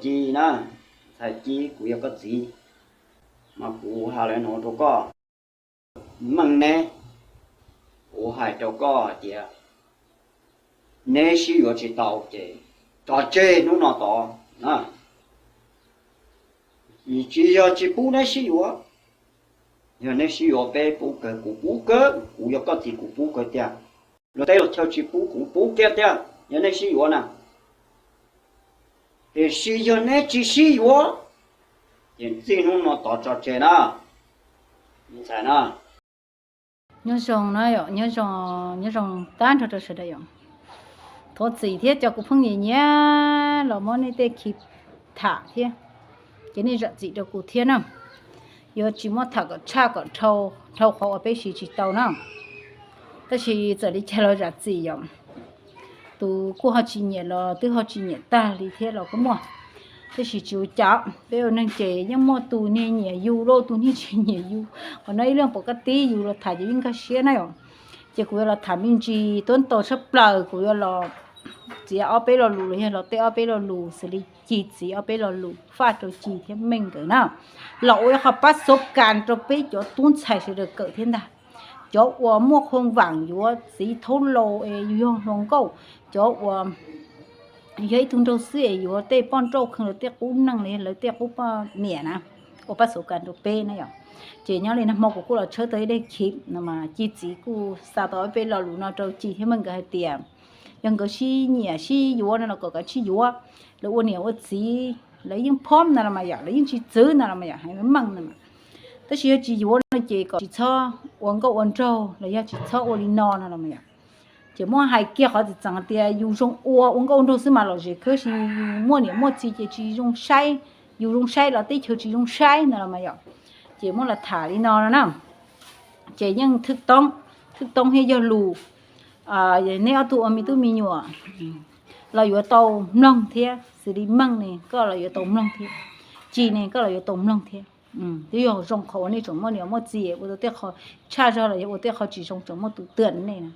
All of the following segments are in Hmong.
Ci na, ntxhais Ci, kuv yog koj txiv, mas kuv hais li no rau koj, Meej neb, kuv hais rau koj hais tias neb sib yuav tsis tau ces tso tseg hnub no tod. Tsis yog tsis pub neb sib yuav, yog neb sib yuav peb pub kawg, kuv pub kawg, kuv yog koj txiv kuv pub kawg tiag. Luag teb luag chaw tsis pub kuv pub kiag tiag yog neb sib yuav na. Tiam sis yog neb tsis sib yuav ces txij hnub no tod tso tseg na, ntxhais na. Nyob zoo na yom, nyob zoo, nyob zoo tag nrho rau sawv daws yom. Thov txim thiab cov kuv pheej nyiam nyiam los muab nej tej khi tham thiab, ces nej zam txim rau kuv thiab na. Yuav tsis muab tham kom tshaj kom dhau, dhau qhov uas peb siv tsis tau na. Tab sis txawm li cas los zam txim yom. Tus kuj ho tsis nyiam los twb ho tsis nyiam tag li thiab los kuj muaj. Tab sis tsis ua cas, peb ua neeg ces yeej muaj tus niag nyiam yus, tus niag tsis nyiam yus. Qhov no ib leeg pom kab tib yus los tham ces yeej nkag siab na yom. Ces kuv yuav los tham me ntsis tuab ntau tshaj plaws, kuv yuav los txiav ob peb lo lus los yog los teb ob peb lo lus xws li Ci txiv ob peb lo lus faj rau Ci thiab Meej nkawd na, los ua ib qho pab xov kas rau peb cov tub ntxhais sawv daws kawm thiab ntag. Cov uas muaj qhua vaam yuav txiv thaub laus es yus yog hluas nkauj, cov uas yog ib tug nraug xwb es yuav tej poj nrauj kheej lawv tej qub neej los yog lawv tej qub poj niam na, ua pab xov kas rau peb na yom. Ces nyob li nag hmo kuv kuj los tshawb tau ib daim khi no mas Ci txiv kuj xa tau ob peb lo lus no rau Ci thiab Meej nkawd hais tias yog nkawd sib nyiam sib yuav no los kom kav tsij yuav, lawv ua niam ua txiv lawv yeej phob no los mas yom, lawv yeej tsis txwv no los mas yom, hais Meej no mas. Tab sis yog tsis yuav no ces kom tsis txhob ua nkauj ua nraug los yog tsis txhob ua li no no los mas yom. Ces muab hais kiag qhov txawm txawm tias yus zoo ua ua nkauj ua nraug xwb mas lom zem kawg, sis yus muaj niam muaj txiv ces tsis zoo saib, yus zoo saib los teb chaws tsis zoo saib no los mas yom. Ces muab los tham li no no na. Ces yeej thwj toob, thwj toob thiab yog lus, neb ob tug ua me tub me nyuam los yuav tau mloog thiab, xws li Meej ne koj los yuav tau mloog thiab, Ci ne koj los yuav tau mloog thiab. Twb yog zoo qhov uas nej tseem muaj niam muaj txiv, ua tau tej qho tshaj zog los yog ua tej qho tsis zoo tseem muaj tus twam nej na.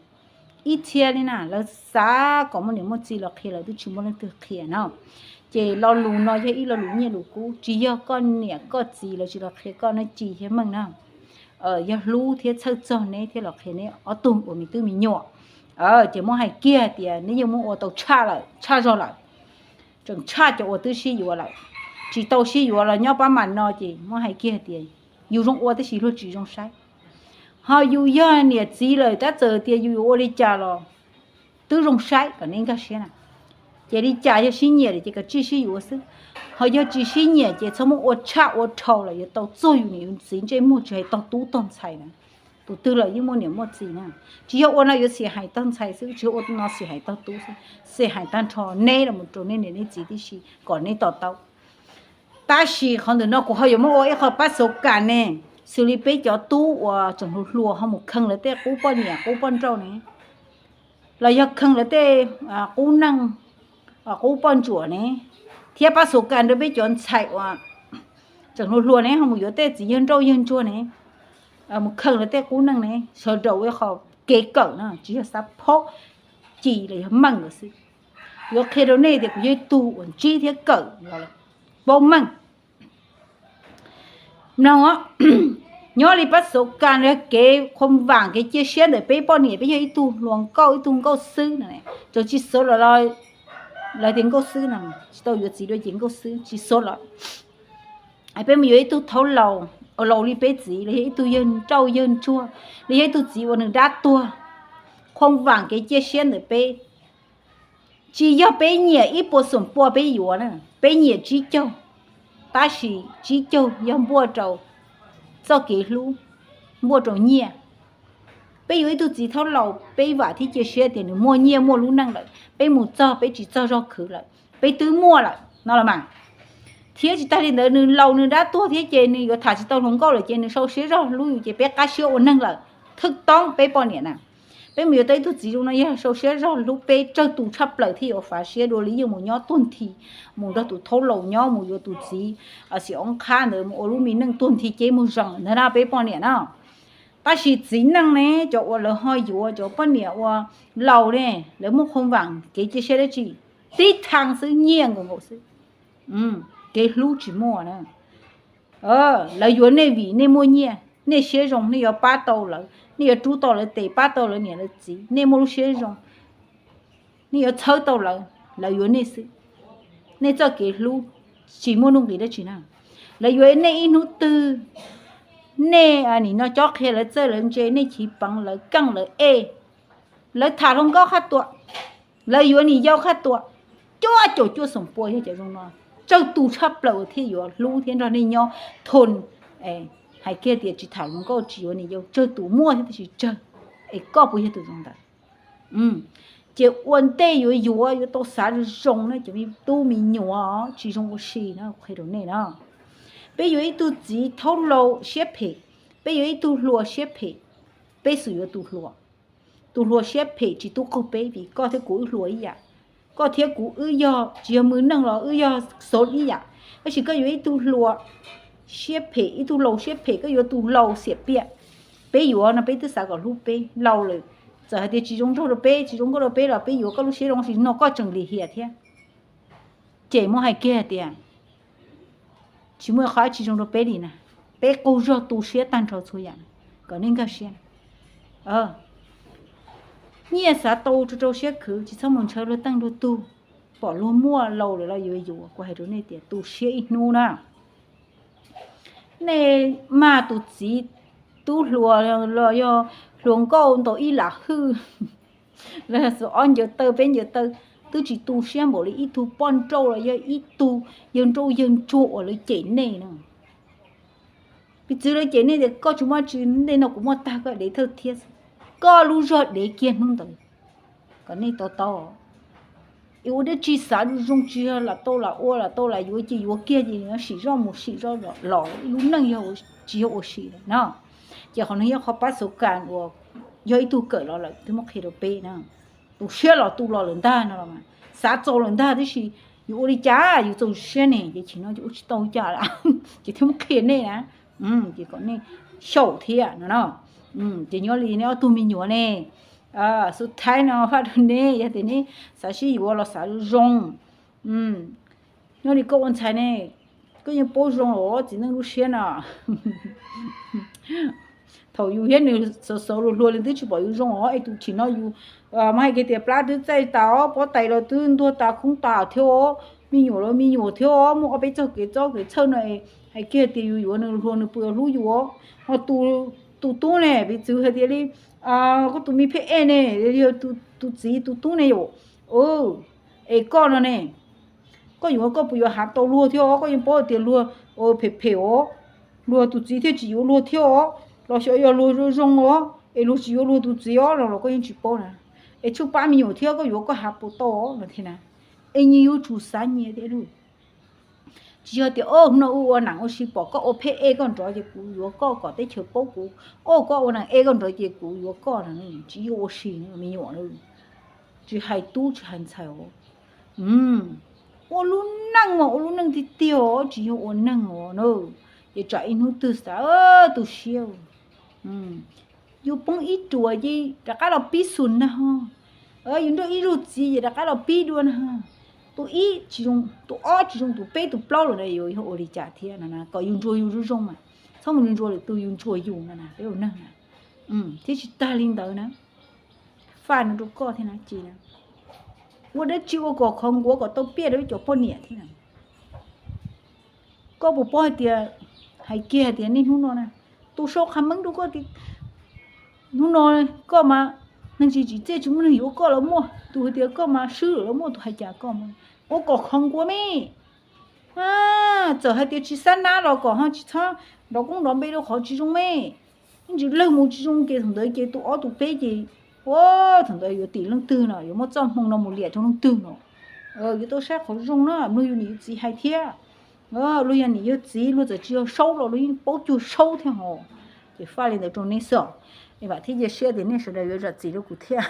Ib txhia li na lawv xav kom muaj niam muaj txiv los qhia lawv twb tsis muaj leej twg qhia na. Ces lo lus no yog ib lo lus nyiaj lus kub, tsis yog koj niam koj txiv lawv tsis los qhia koj na Ci thiab Meej na. Yog hlub thiab txhawj txog neb thiab los qhia neb ob tug ua me tub me nyuam. Ces muab hais kiag tias neb yeej muab ua tau tshaj lawm, tshaj zog lawm. Tseem tshaj cov uas twb sib yuav lawm, tsis tau sib yuav los nyob pab mam no ces muab hais kiag tias yus zoo ua tab sis luag tsis zoo saib. Ho yus yog niam txiv lawm tab txawm tias yus yuav ua li cas los twb zoo saib kom neb nkag siab na. Ces li cas yog sib nyiam lawm ces kav tsij sib yuav xwb. Ho yog tsis sib nyiam ces txhob muab ua tshaj ua dhau los yuav tau txog yus niam yus txiv ntsej muag tsis hais tog tub tog ntxhais na. Tus twg los yeej muaj niam muaj txiv na. Tsis yog ua no yuav xiam hais tog ntxhais xwb, tsis yog ua no xiam hais tog tub xwb, xiam hais tag nrho neb los mus rau nej niam nej txiv tib si kom neb to taub. Tab sis qhov ntawm no kuv ho yuav muab ua ib qho pab xov kas ne, xws li peb cov tub uas tseem hluas hluas ho mus kheej lawv tej qub poj niam qub poj nrauj ne, los yog kheej lawv tej qub neej qub poj ntsuam ne, thiab pab xov kas rau peb cov ntxhais uas tseem hluas hluas ne ho mus yuav tej txiv yawg nrauj yawg ntsuag ne, mus kheej lawv tej qub neej ne, sawv daws ua ib qho kev kawm no tsis yog xav phob Ci los yog Meej lawm xwb. Yuav qhia rau nej tias kuv yog ib tug uas ntsib thiab kawm los paub meej. Mloog, nyob li pab xov kas los yog kev qhua vaam kev cia siab ntawm peb poj niam, peb yog ib tug hluas nkauj ib tug nkauj xwb no, tseem tsis xov los, lawv tias nkauj xwb no, tsis tau yuav txiv dua ces nkauj xwb tsis xov los. Peb mus yuav ib tug thaub laus, laus li peb txiv los yog ib tug yawg nrauj yawg ntsuag, los yog ib tug txiv uas nws dab tuag, qhua vaam kev cia siab ntawm peb. Tsis yog peb nyiam ib puas xoom pua peb yuav na, peb nyiam tsib caug, tab sis tsib caug yog npuaj rau txoj kev hlub, npuaj rau nyiaj. Peb yuav ib tug txiv thaub laus peb vam thiab cia siab tias nws muaj nyiaj muaj lub neej lawm, peb mus txog peb tsis txog zog khwv lawm, peb twb muaj lawm no los mas. Thiab tsis tag li ntawd nws laus nws dab tuag thiab ces nws yuav tham tsis tau hluas nkauj lawm ces nws sau siab zog hlub yus ces peb qab siab ua neeg lawm. Thwj toob peb poj niam na, peb mus yuav tau ib tug txiv zoo no yog sau siab zog hlub peb tsawg tus tshaj plaws thiaj yuav fav siab dua li yeej mus nyob tuag nthi, mus nrog tus thaub laus nyob mus yuav tus txiv xim oob qhab ntawd mus ua lub me neej tuag nthi ces mus zoo ntawd na peb poj niam na. Tab sis txiv neej ne, cov uas lawv ho yuav cov poj niam uas laus ne, lawv muaj qhua vaam kev cia siab dab tsi? Tib thaj xwb, nyiaj nkaus nkaus xwb. Kev hlub tsis muaj na. Lawv yuav nej vim nej muaj nyiaj, nej siab zoo, nej yuav pab tau lawv, nej yuav rub tau lawv tes, pab tau lawv niam lawv txiv, nej muaj lub siab zoo, nej yuav txhawb tau lawv, lawv yuav nej xwb. Nej txoj kev hlub tsis muaj nuj nqis dab tsi na. Lawv yuav nej ib hnub twg, nej nim no cob qhia lawv txawj lawv ntse, nej chiv peev lawv keej lawv ej, lawv tham hluas nkauj qhaj tuam, lawv yuav niam yau qhaj tuam, cuaj caum cuaj xoom pua yog cov zoo no. Tsawg tus tshaj plaws uas thiaj yuav hlub thiab nrog nej nyob thoob, hais kiag tias tsis tham hluas nkauj tsis yuav niam yau, tsawg tus muaj thiab tab sis tsawg, es koj puas yog tus zoo ntawd? Ces ua ntej yuav yuav yuav tau xav zoo zoo na cov me tub me nyuam, tsis zoo ua si na, qhia rau nej na. Peb yuav ib tug txiv thaub laus siab phem, peb yuav ib tug hluas siab phem, peb xum yuav tus hluas. Tus hluas siab phem tsis tub qaug peb vim koj thiab kuv wb hluas ib yam. Koj thiab kuv wb yog tsis yog mws neej los wb yog xov ib yam. Tab sis koj yuav ib tug hluas siab phem, ib tug laus siab phem, koj yuav tus laus xiam piam. Peb yuav no peb twb xav kom hlub peb laus lawm. Txawm hais tias tsis zoo nraug rau peb, tsis zoo nkauj rau peb los peb yuav koj lub siab zoo, tab sis no koj tseem lim hiam thiab. Ces muab hais kiag tias tsis muaj qhov tsis zoo rau peb li na. Peb qaug zog tu siab tag nrho txhua yam, kom nej nkag siab. Nyiaj xav tau rau rau siab khwv, tsis txhob mus ntshaw luag teej luag tug. Pom luag muaj laus lawm los yuav yuav, kuv hais rau nej tias tu siab ib hnub na. Nej mag tus txiv tub hluas los yog hluas nkauj ntaus ib lam hwj, los yog ob ncaws taw peb ncaws taw, twb tsis tu siab npaum li ib tug poj nrauj los yog ib tug yawg nrauj yawg ntsuag uas lawv cem nej na. Piv txwv lawv cem nej tias koj tsis muaj tsi, ntej no kuv muaj tag koj dev thawj thiab xwb. Koj lub zog dev kiag hnub ntawd, kom nej to taub. Es ua dab tsi xav zoo zoo tsis yog lam tau lam ua lam tau lam yuav ces yuav kiag ces sim zoj mus sim zoj los, ib lub neej tsis yog ua si na. Ces qhov no yog qhov pab xauv kas uas yog ib tug kawm los lawm twb muab qhia rau peb na. Tu siab los tu los lawm ntag no los mas, xav txaus lawm ntag, tab sis yus ua li cas yus txaus siab ne, ces chim no ces ua tsis tau cas lawm, ces thiaj muab qhia nej na. Ces kom nej xyaum thiab no no. Ces nyob li nej ob tug me nyuam ne, xub thaib no faj rau neb, yog tias neb xav sib yuav los xav zoo. Nyob li koj ua ntxhais ne, koj yeej paub zoo os txiv neej lub siab no. Thaum yus thiab nws xauv xauv luag hluas nws twb tsis pom yus zoo os, es tus chim no yus mas hais kiag tias plab twb txaij tas, pob tais los twb ntuag tas khoob tas thiab os, me nyuam los me nyuam thiab os, muaj ob peb txoj kev txob kev txhawj no es hais kiag tias yus yuav nws hluas nws puas yuav hlub yus os. Ho tus tub ne, piv txwv hais tias li koj tus me phej ej ne, yog tus txiv tus tub ne yom, es koj no ne, koj yuav koj puas yuav hav tau luag thiab os, koj yeej paub tias luag phem phem os, luag tus txiv thiaj tsis yuav luag thiab os, los xyov yog luag zoo zoo os es luag tsis yuav luag tus txiv os no los koj yeej tsis paub na. Es tshuaj pab me nyuam thiab koj yuav koj hav puas tau os no thiab na. Es nyias yuav tsum xav nyias thiab lauj. Tsis yog tias o hnub no wb ua nam ua si pom koj ua phej ej koj nrov ces kuv yuav koj, kom teb chaws paub kuv, o koj ua nam ej koj nrov ces kuv yuav koj no, tsis yog ua si me nyuam na. Tsis hais tub tsis hais ntxhais os. Ua lub neej mas ua lub neej tiag tiag os, tsis yog ua neeg os na. Ces tsam ib hnub twg xav tu siab, yus poob ib ruam ces rov qab los pib xus nag ho. Yus nrog ib zaug txiv ces rov qab los pib dua na. Tus ib tsis zoo, tus ob tsis zoo, tus peb tus plaub lawm na, yuav yog ua li cas thiab no na. Kom yus ntsuas yus zoo zoo mas, txhob mus ntsuas lwm tus, yus ntsuas yus no na, peb ua neeg na. Thiab tsis tag li ntawd na, faj no rau koj thiab na, ces na, ua dab tsi ua kom khov nkuav kom tau piaj rau ib cov poj niam thiab na. Koj puas paub hais tias, hais kiag hais tias niaj hnub no na, tus sau qha meeb rau koj tias hnub no koj mas neeg tsis tsim txiaj tsis muaj neeg yuav koj los muaj, tus hais tias koj mas swb lawm los muaj, tus hais cas koj mas ua kom khov nkuav me. Txawm hais tias tsis xab nab los kom ho tsis txhob nrov koob nrov npe rau qhov tsis zoo me. Ib ntsis lawg mus tsis zoo ces thaum ntawd ces tus ob tus peb ces, ua thaum ntawd yuav tim leej twg no, yuav muab txoj hmoo no mus liam rau leej twg no. Yuav tau saib qhov zoo na, mloog yus niam yus txiv hais thiab. Luag yog niam yog txiv luag txawm tsis yog saub los luag yeej paub cuag saub thiab hos. Ces faj li ntawd rau nej xwb os. Es vam thiab cia siab tias nej sawv daws yuav zam txim rau kuv thiab.